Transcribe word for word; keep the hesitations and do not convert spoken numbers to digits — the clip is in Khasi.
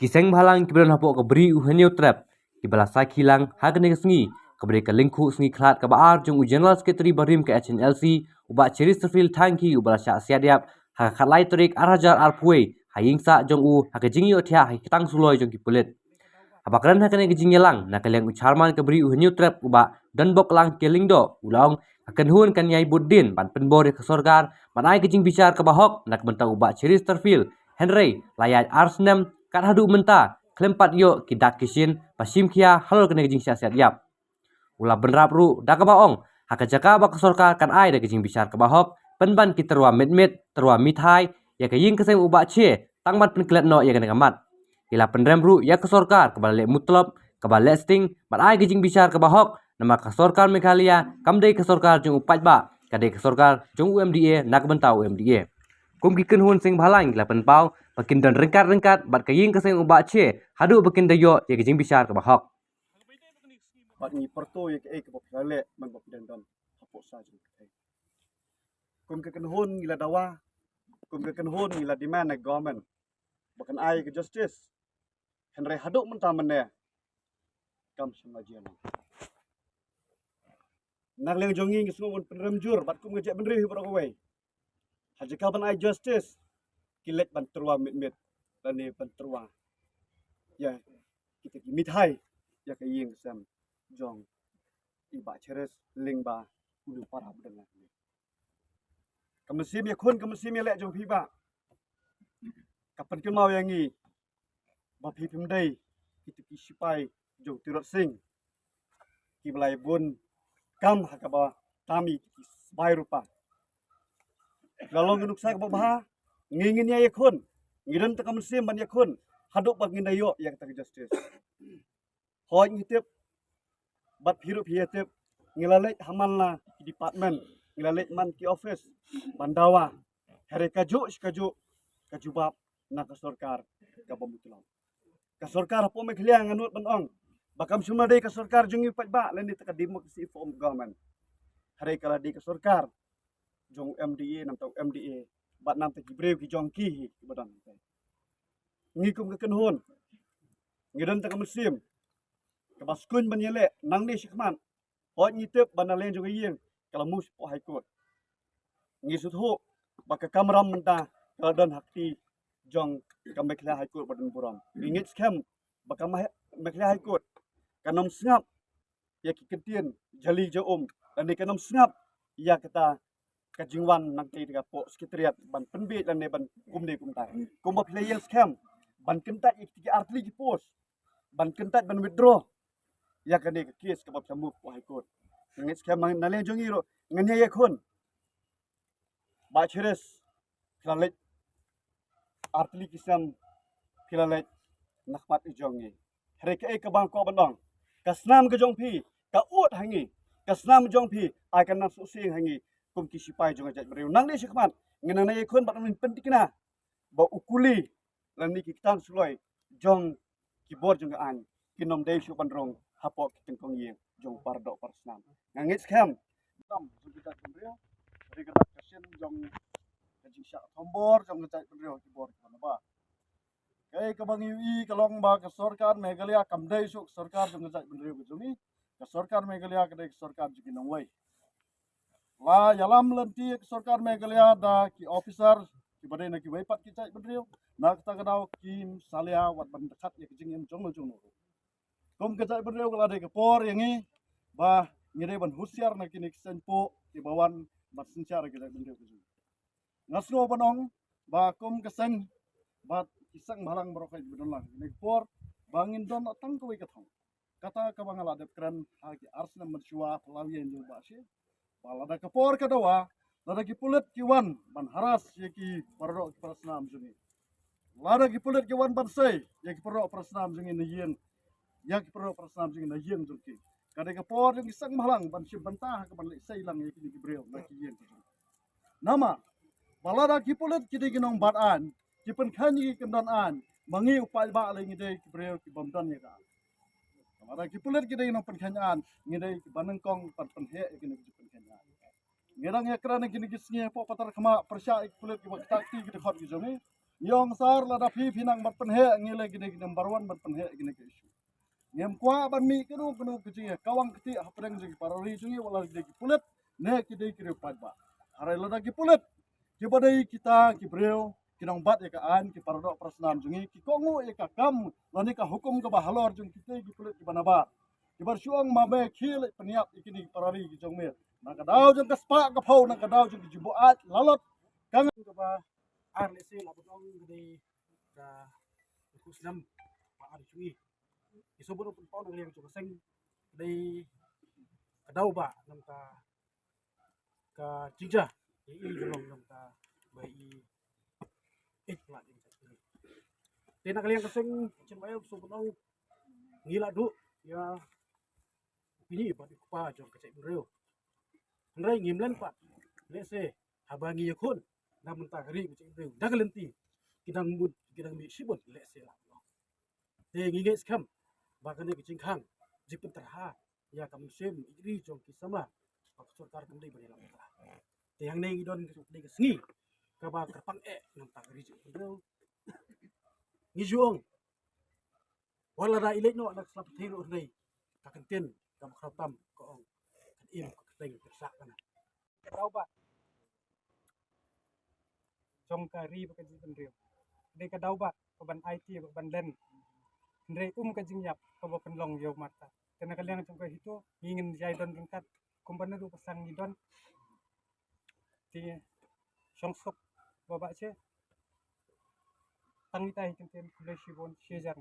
Ki seng bhalang kiba don hapoh ka Bri u Hynñiewtrep kiba la sakhi lang ha kane ka sngi, kaba dei ka lyngkhuh sngi khlad kaba ar jong u General Secretary barim ka H N L C, u Bah Cheristerfield Thangkhie, uba la shah siat ïap ha ka khatlai tarik ar hajar arphew wei ha ïing sah jong u ha ka jingïohthiah ha ki ktang suloi jong ki pulit. Haba kren ha kane ka jingïalang na ka liang u Chairman ka Bri u Hynñiewtrep, u Bah Donboklang K Lyngdoh, u la ong ka kynhun kan ïai bud dien ban pynbor ïa ka sorkar ban ai ka jingbishar kaba hok na ka bynta u Bah Cheristerfield, hynrei la ïaid ar snem kat haduh mynta khlem pat ïoh ki dak ki shin ba shim khia halor kane ka jingshah siat ïap. U la bynrap ruh da kaba ong ha ka jaka ba ka sorkar kan ai da ka jingbishar kaba hok, pynban ki tyrwa mitmit, tyrwa mithai ïa ka ïing ka sem u Bah Che tang ban pynklet noh ïa kane ka mat. Ki la pynrem ruh ïa ka sorkar kaba la leh mutlop, kaba leh sting ban ai ka jingbishar kaba hok, namar ka sorkar Meghalaya kam dei ka sorkar jong u paidbah, ka dei ka sorkar jong u M D A na ka bynta u M D A. Kum ki kynhun seng bhalang ki la pynpaw ba kin don ryngkat ryngkat bad ka ïing ka sem u Bah Che haduh ba kin da ïoh ïa ka jingbishar kaba hok. Bad ngi pyrto ïa kaei kaba phi la leh man ba phi dang don hapoh sa jong ka pyrthei. Kum ka kynhun ngi la dawa, kum ka kynhun ngi la demand na government ba kan ai ka justice. Hynrei haduh mynta mynne kam shym la jia. Na ka liang jong ngi ngi sngewbha ban pynrem jur bad kum ka jaitbynriew hi baroh kawei. Ha jaka ban ai justice ki leit ban tyrwa mitmit lane ban tyrwa ïa kita ki mithai ïa ka ïing ka sem jong i Bah Cheris lyngba u para ba dang. Ka mynsiem ïakhun, ka mynsiem ïaleh jong phi Bah, ka pynkynmaw ïa ngi ba phi phim dei kita ki sipai jong Tirot Sing kiba la ïabun kam ha kaba tam ïa ki sbai rupa. La long ka nuksa kaba bha, ngi ngin ïa ïakhun, ngi don tang ka mynsiem ban ïakhun haduh ba ngin da ïoh ïa kata ka justice. Hooid ngi tip bad phi ruh phi ïa tip, ngi la leit ha man la ki department, ngi la leit man ki office ban dawa. Hynrei kajuh shi kajuh ka jubab na ka sorkar kaba mutlop. Ka sorkar hapoh Meghalaya nga nud ban ong ba kam shym la dei ka sorkar jong ngi paidbah lane ta ka democracy form of government. Hynrei ka la dei ka sorkar jong u M D A, namta u M D A bad namta ki briew ki jong ki hi kiba don. Ngi kum ka kynhun ngi don tang ka mynsiem kaba skun ban ïaleh nangne shakhmat. Hooid ngi tip ba na liang jong ka ïing ka la move shapoh High Court. Ngi sngewthuh ba ka kamram mynta ka la don ha kti jong ka Meghalaya High Court ba don burom. Ngi ngeit skhem ba ka Mah-, Meghalaya High Court kan ym sngap ïa ki kyntien jali ja um lane kan ym sngap ïa kata ka jingwan nangtei da ka pok Secretariat ban pynbiej lane ban kumne kumtai. Kumba phi la ïeng skhem ban kyntait ïa ki artylli ki post, ban kyntait ban withdraw ïa kane ka case kaba phi la move hapoh High Court. Nga ngeit skhem na liang jong ngi ruh ngin ïa ïakhun. Bah Cheris, phi la leit artylli ki snem, phi la leit na khmat jong ngi. Hynrei kaei kaba nga kwah ban ong, ka snam ka jong phi ka ud ha ngi, ka snam jong phi ai ka nang suhsieng ha ngi kum ki sipai jong ka jaitbynriew. Nangne shakhmat ngin nang ïakhun bad ngin pynthikna ba u kuli lane ki ktang suloi jong ki bor jong ka aiñ kin ym dei shuh ban rung hapoh ki tyngkong ïing jong para doh para snam. Nga ngeit skhem. Tam jong ka jaitbynriew, hynrei ka dak ka shin jong ka jingshah thombor jong ka jaitbynriew ki bor ki ban ba. Kaei kaba ngi ïohi ka long ba ka sorkar Meghalaya kam dei shuh ka sorkar jong ka jaitbynriew ka jong ngi. Ka sorkar Meghalaya ka dei ka sorkar jong ki nongwei. La ïalam lynti ka sorkar Meghalaya da ki officer kiba dei na kiwei pat ki jaitbynriew, na kata ka daw kim salia wat ban dkhat ïa ka jingim jong no jong no. Kum ka jaitbynriew ka la dei ka por ïa ngi ba ngi dei ban husiar na kine ki seng pok kiba wan ban synshar ïa ka jaitbynriew ka jong ngi. Nga sngew ban ong ba kum ka seng bad ki seng bhalang baroh kiba don lang kine ki por ba ngin don tang kawei ka thong. Kata kaba nga la dep kren ha ki ar snem mynshuwa phyllaw ïa ngi ba shi. Ba lada ka por ka dawa, lada ki pulit ki wan ban harass ïa ki para doh ki para snam jong ngi. Lada ki pulit ki wan ban sei ïa ki para doh para snam jong ngi na ïing. Ïa ki para doh para snam jong ngi na ïing jong ki. Ka dei ka por jong ki seng bhalang ban shim bynta ha ka ban leit sei lang ïa kine ki briew na ki ïing ki jong ngi. Namar ba lada ki pulit ki dei ki nongbat aiñ, ki pynkheiñ ïa ki kyndon aiñ, ma ngi u paidbah lei ngi dei ki briew ki bym don ïa ka. Lada ki pulit ki dei ki nongpynkheiñ aiñ, ngi dei kiba nyngkong ban pynheh ïa kine ki pynkheiñ aiñ. Ngi dang ïakren ïa kine ki sngi hapoh Patarkhmah pyrshah ïa ki pulit kiba ktah kti ki dkhot ki jong ngi. Ngi ong sir, lada phi phi nang ban pynheh, ngi leh kine ki number one ban pynheh kine ki issue. Ngim kwah ban mih kano kano ka jingïakawang ktieh hapdeng jong ki para ri jong ngi, wat la ki dei ki pulit ne ki dei ki riew paidbah. Hynrei lada ki pulit kiba dei kita ki briew ki nongbat ïa ka aiñ, ki paradoh parasnam jong ngi, ki kohnguh ïa ka kam lane ka hukum kaba halor jong kita ki pulit kiba nabar, kiba shu ong ma me khie leit pynïap ïa kine ki para ri ki jong me na ka daw jong ka spah ka phew, na ka daw jong ki jingbuaid lalot. Ka nga kaba ar lehse lah ban ong ka dei ka, ka khusnam ba ar jong ngi. Ki sngewbha ban pynpaw na ka liang jong ka seng, ka dei ka daw ba nangta ka jingjia ïa i ka long nangta ba i eit pla. Te na ka liang ka seng, chin ba ïa sngewbha ban ong ngi la duh ïa phi bad u kpa jong ka jaitbynriew. Hynrei ngim len pat lehse haba ngi ïakhun na mynta ka ri ka jaitbynriew da ka lynti ki dang mut ki dang mih shibun lehse la. Te ngi ngeit skhem ba kane ka jingkhang jingpyntarha ïa ka mynsiem ri jong ki samla ba ka sorkar kam dei ban ïalam. Te hangne ngi don ka dei ka sngi kaba kyrpang eh na mynta ka ri jong ngi. Ngi ju ong wat lada i leit noh na ka slap pyrthei ruh hynrei ka kyntien kaba khraw tam ka ong, kan im ka kyrteng ka sah kana. Ka daw ba jong ka ri bad ka jaitbynriew. Dei ka daw ba ka ban aiti ba ka ban len. Hynrei um ka jingïap kaba pynlong ïa u martyr. Te na ka liang jong ka HITO ngi ngin ïai don ryngkat kumba naduh ba sdang ngi don. Te shong suk ba ba che. Tang ita hi kyntien, khublei shibun, shi hajar.